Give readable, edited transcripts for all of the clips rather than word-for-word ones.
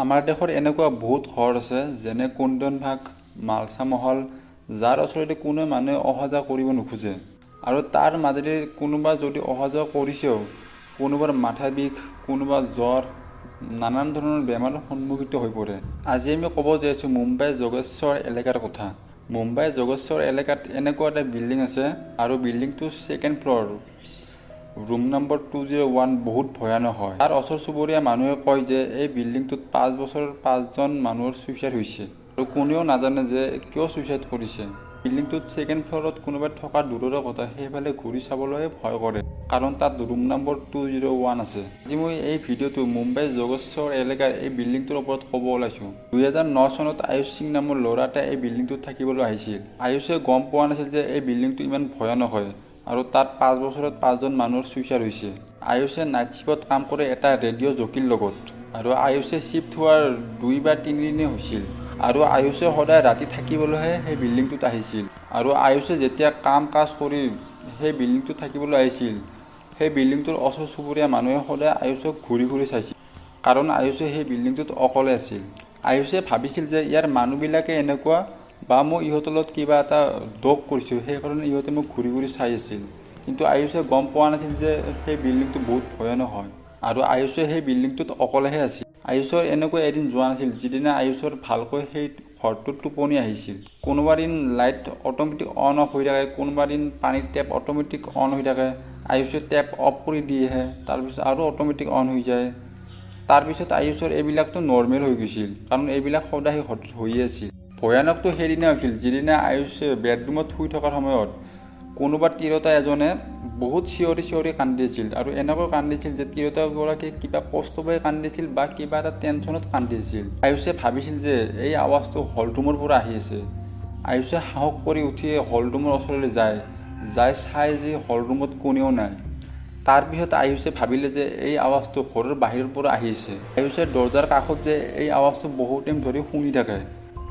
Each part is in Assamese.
আমাৰ দেশৰ এনেকুৱা বহুত ঘৰ আছে, যেনে কুন্দনভাগ, মালচা মহল, যাৰ ওচৰেদি কোনো মানুহে অহা যোৱা কৰিব নোখোজে। আৰু তাৰ মাজেদি কোনোবা যদি অহা যোৱা কৰিছেও, কোনোবাৰ মাথা বিষ, কোনোবা জ্বৰ, নানান ধৰণৰ বেমাৰৰ সন্মুখীন হৈ পৰে। আজি আমি ক'ব যাই আছোঁ মুম্বাই যোগেশ্বৰ এলেকাৰ কথা। মুম্বাই যোগেশ্বৰ এলেকাত এনেকুৱা এটা বিল্ডিং আছে আৰু বিল্ডিংটোৰ ছেকেণ্ড ফ্ল'ৰ ৰুম নম্বৰ 201 বহুত ভয়ানক হয়। তাৰ ওচৰ চুবুৰীয়া মানুহে কয় যে এই বিল্ডিংটোত 5 বছৰৰ পাঁচজন মানুহৰ ছুইচাইড হৈছে আৰু কোনেও নাজানে যে কিয় ছুইচাইড কৰিছে। বিল্ডিংটোত ছেকেণ্ড ফ্ল'ৰত কোনোবাই থকা দূৰৰে কথা, সেইফালে ঘূৰি চাবলৈ ভয় কৰে, কাৰণ তাত ৰুম নম্বৰ 201 আছে। আজি মই এই ভিডিঅ'টো মুম্বাই যোগেশ্বৰ এলেকাৰ এই বিল্ডিংটোৰ ওপৰত ক'ব ওলাইছোঁ। 2009 চনত আয়ুষ সিং নামৰ ল'ৰা এটা এই বিল্ডিংটোত থাকিবলৈ আহিছিল। আয়ুষে গম পোৱা নাছিল যে এই বিল্ডিংটো ইমান ভয়ানক হয় আৰু তাত 5 বছৰত পাঁচজন মানুহৰ ছুইচাইড হৈছে। আয়ুষে নাইট শ্বিফ্টত কাম কৰে এটা ৰেডিঅ' জকীৰ লগত, আৰু আয়ুষে শ্বিফ্ট হোৱাৰ 2 বা 3 দিনেই হৈছিল আৰু আয়ুষে সদায় ৰাতি থাকিবলৈহে সেই বিল্ডিংটোত আহিছিল। আৰু আয়ুষে যেতিয়া কাম কাজ কৰি সেই বিল্ডিংটোত থাকিবলৈ আহিছিল, সেই বিল্ডিংটোৰ ওচৰ চুবুৰীয়া মানুহে সদায় আয়ুষক ঘূৰি ঘূৰি চাইছিল, কাৰণ আয়ুষে সেই বিল্ডিংটোত অকলে আছিল। আয়ুষে ভাবিছিল যে ইয়াৰ মানুহবিলাকে এনেকুৱা বা মই ইহঁতৰ লগত কিবা এটা দোষ কৰিছোঁ, সেইকাৰণে ইহঁতে মোক ঘূৰি ঘূৰি চাই আছিল। কিন্তু আয়ুষে গম পোৱা নাছিল যে সেই বিল্ডিংটো বহুত ভয়ানক হয় আৰু আয়ুষে সেই বিল্ডিংটোত অকলেহে আছিল। আয়ুষৰ এনেকুৱা এদিন যোৱা নাছিল যিদিনা আয়ুষৰ ভালকৈ সেই ঘৰটোত টোপনি আহিছিল। কোনোবা দিন লাইট অট'মেটিক অন অফ হৈ থাকে, কোনোবা দিন পানীৰ টেপ অট'মেটিক অন হৈ থাকে। আয়ুষে টেপ অফ কৰি দিয়েহে, তাৰপিছত আৰু অট'মেটিক অন হৈ যায়। তাৰপিছত আয়ুষৰ এইবিলাকতো নৰ্মেল হৈ গৈছিল, কাৰণ এইবিলাক সদায় সেই ঘৰটোত হৈয়ে আছিল। ভয়ানকটো সেইদিনা হৈছিল যিদিনা আয়ুষে বেডৰুমত শুই থকাৰ সময়ত কোনোবা তিৰোতা এজনে বহুত চিঞৰি চিঞৰি কান্দিছিল আৰু এনেকৈ কান্দিছিল যে তিৰোতাগৰাকীয়ে কিবা কষ্ট পাই কান্দিছিল বা কিবা এটা টেনশ্যনত কান্দিছিল। আয়ুষে ভাবিছিল যে এই আৱাজটো হলৰুমৰ পৰা আহি আছে। আয়ুষে সাহস কৰি উঠি হলৰুমৰ ওচৰলৈ যায়, যাই চাই যে হলৰুমত কোনেও নাই। তাৰপিছত আয়ুষে ভাবিলে যে এই আৱাজটো ঘৰৰ বাহিৰৰ পৰা আহিছে। আয়ুষে দৰ্জাৰ কাষত যে এই আৱাজটো বহুত টাইম ধৰি শুনি থাকে।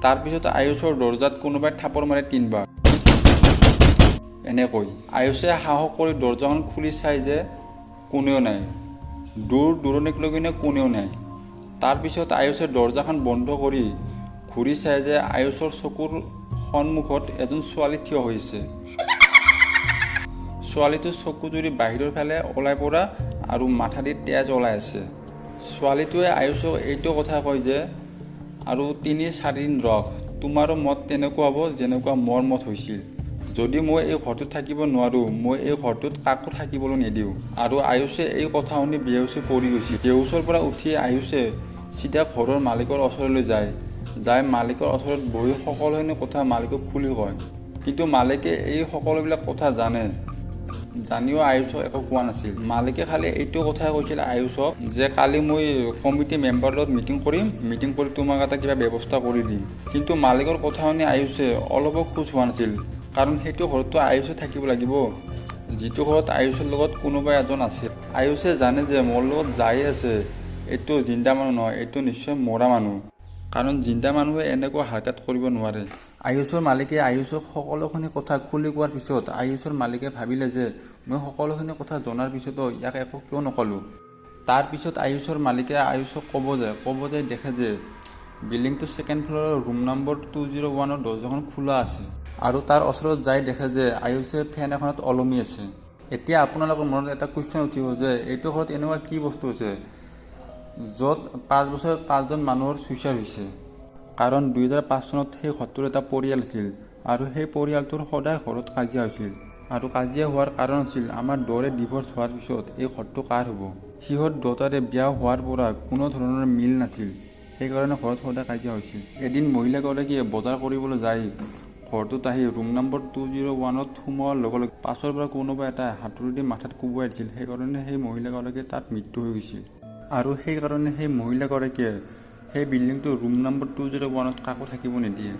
তাৰপিছত আয়ুষৰ দৰ্জাত কোনোবাই থাপৰ মাৰে তিনিবাৰ এনেকৈ। আয়ুষে সাহস কৰি দৰ্জাখন খুলি চাই যে কোনেও নাই, দূৰ দূৰণিলৈকে কোনেও নাই। তাৰপিছত আয়ুষে দৰ্জাখন বন্ধ কৰি ঘূৰি চাই যে আয়ুষৰ চকুৰ সন্মুখত এজন ছোৱালী থিয় হৈছে। ছোৱালীটোৰ চকুজুৰি বাহিৰৰ ফালে ওলাই পৰা আৰু মাথা দি তেজ ওলাই আছে। ছোৱালীটোৱে আয়ুষক এইটো কথা কয় যে আৰু 3-4 দিন ৰখ, তোমাৰো মত তেনেকুৱা হ'ব যেনেকুৱা মোৰ মত হৈছিল। যদি মই এই ঘৰটোত থাকিব নোৱাৰোঁ, মই এই ঘৰটোত কাকো থাকিবলৈ নিদিওঁ। আৰু আয়ুষে এই কথা শুনি বেহুচ হৈ পৰি গৈছিল। বেহুচৰ পৰা উঠি আয়ুষে চিধা ঘৰৰ মালিকৰ ওচৰলৈ যায়, যাই মালিকৰ ওচৰত বহি সকলোখিনি কথা মালিকক খুলি কয়। কিন্তু মালিকে এই সকলোবিলাক কথা জানে, জানিও আয়ুষক একো কোৱা নাছিল। মালিকে খালি এইটো কথাই কৈছিল আয়ুষক যে কালি মই কমিটি মেম্বাৰৰ লগত মিটিং কৰিম, মিটিং কৰি তোমাক এটা কিবা ব্যৱস্থা কৰি দিম। কিন্তু মালিকৰ কথা শুনি আয়ুষে অলপো খুচ হোৱা নাছিল, কাৰণ সেইটো ঘৰততো আয়ুষে থাকিব লাগিব, যিটো ঘৰত আয়ুষৰ লগত কোনোবা এজন আছে। আয়ুষে জানে যে মোৰ লগত যাই আছে এইটো জিন্দা মানুহ নহয়, এইটো নিশ্চয় মৰা মানুহ, কাৰণ জিন্দা মানুহে এনেকুৱা হাৰকাত কৰিব নোৱাৰে। আয়ুষৰ মালিকে আয়ুষক সকলোখিনি কথা খুলি কোৱাৰ পিছত আয়ুষৰ মালিকে ভাবিলে যে মই সকলোখিনি কথা জনাৰ পিছতো ইয়াক একো কিয় নক'লোঁ। তাৰপিছত আয়ুষৰ মালিকে আয়ুষক ক'ব যায়, ক'ব যায় দেখে যে বিল্ডিংটোৰ ছেকেণ্ড ফ্ল'ৰৰ ৰুম নম্বৰ 201ৰ দৰ্জাখন খোলা আছে আৰু তাৰ ওচৰত যাই দেখে যে আয়ুষে ফেন এখনত ওলমি আছে। এতিয়া আপোনালোকৰ মনত এটা কুৱেশ্যন উঠিব যে এইটো ঘৰত এনেকুৱা কি বস্তু আছে য'ত 5 বছৰত পাঁচজন মানুহৰ ছুইচাইড হৈছে? কাৰণ 2005 চনত সেই ঘৰটোৰ এটা পৰিয়াল আছিল আৰু সেই পৰিয়ালটোৰ সদায় ঘৰত কাজিয়া হৈছিল আৰু কাজিয়া হোৱাৰ কাৰণ আছিল আমাৰ দুয়োৰে ডিভ'ৰ্চ হোৱাৰ পিছত এই ঘৰটো কাৰ হ'ব। সিহঁত দুয়োটাৰে বিয়া হোৱাৰ পৰা কোনো ধৰণৰ মিল নাছিল, সেইকাৰণে ঘৰত সদায় কাজিয়া হৈছিল। এদিন মহিলাগৰাকীয়ে বজাৰ কৰিবলৈ যাই ঘৰটোত আহি ৰুম নম্বৰ 201ত সোমোৱাৰ লগে লগে পাছৰ পৰা কোনোবা এটাই হাতুৰি দি মাথাত কোবোৱাই দিছিল। সেইকাৰণে সেই মহিলাগৰাকীৰ তাত মৃত্যু হৈ গৈছিল আৰু সেইকাৰণে সেই মহিলাগৰাকীয়ে সেই বিল্ডিংটোৰ ৰুম নম্বৰ 201ত কাকো থাকিব নিদিয়ে।